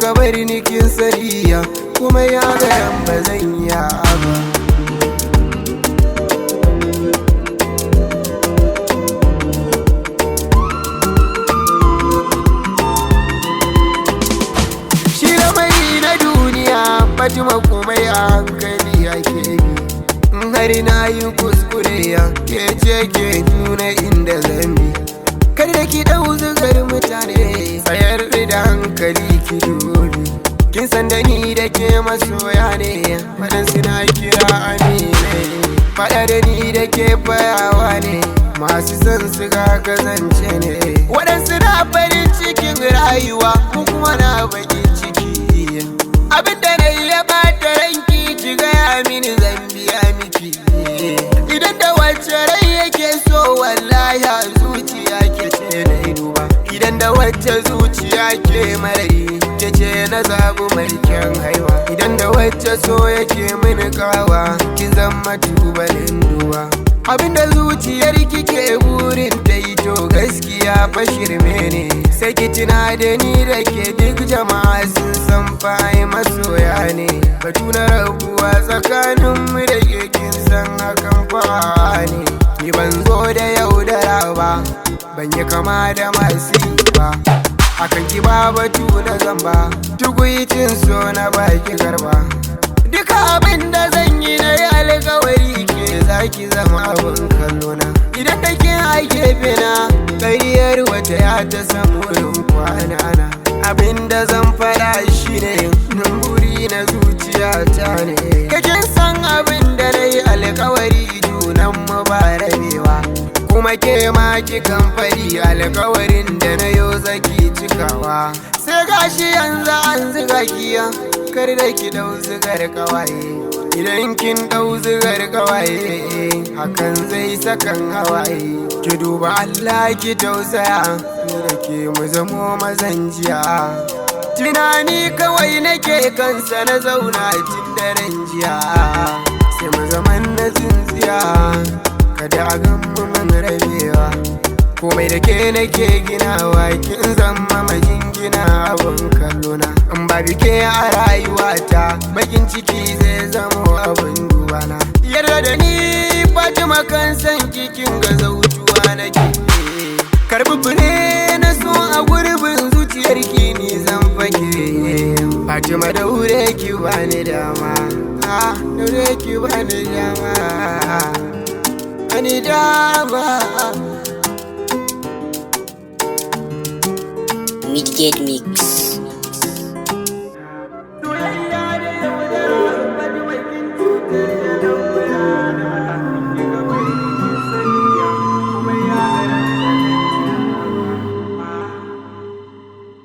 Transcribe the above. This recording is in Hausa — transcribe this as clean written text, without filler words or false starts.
kika bari ni kin sariya, kuma ya ga ba zan yi ba. Shi lamari na duniya Fatima, komai a hankali ake bi. In har na yi kuskure, ya ke ce ke nuna inda zan bi. Kar da ki ɗau zugar mutane, tsayar da hankali ki dubi. Kin san da ni da ke masoya ne, waɗansu na kira amine. Faɗa da ni da ke fayawa ne, masu son su ga kazance ne. Waɗansu na farin cikin rayuwa, mu kuma na bakin ciki. Abinda na yi ya ɓata ranki, ki gaya mini, zan biya miki. Idan da wacce rai yake so, wallahi a zuciya ke ce na yi duba. Idan da wacce zuciya ke marari, ke ce na zabu mai kyan haiwa. Idan da wacce so yake mini kawa, kin zama tubalin duba. Abinda zuciyar kike burin ta yi, to gaskiya fa shirme ne. Sai ki tuna da ni da ke, duk jama'a sun san fa ai masoya ne. Batu na rabuwa tsakanin mu da ke, kin san hakan fa ne. Ni ban zo da yaudara ba, ban yi kama da masu yi ba. Akan ki ba batu na zamba, tukuicin so na baki garba. Duka abin da zan yi, na yi alkawari ke zaki zama abin kallona. Idan da ke a gefe na, ƙaryar wata ya ta samu wurin kwana na. Abin da zan faɗa shi ne buri na zuciyata ne. Kakin san abin da na yi alkawari, junan mu ba rabewa. Kuma ke ma kikan fari, alkawarin da na yo zaki cikawa. Sai gashi yanzu an ziga kiya, kar da ki dau zigar kawaye. Idan kin dau zigar kawaye, hakan zai sakan hawaye. Ki duba Allah ki tausaya, ni da ke mu zamo mazan jiya. Tunani kawai nake kansa, na zauna tun daren jiya. Sai mu zaman na tsintsiya, kada a gan mu mun rabewa. Komai da ke nake ginawa, kin zama majingina abin kallona. In ba bike a rayuwata, bakin ciki zai zamo abin dubana. Yarda da ni Fatima, kan san kikin ga zautuwa nake. Karbi fure na so a gurbin zuciyar ki ni zan fake. Fatima, daure ki bani dama. Ah, daure ki bani dama. Bani dama. Midgate Mix.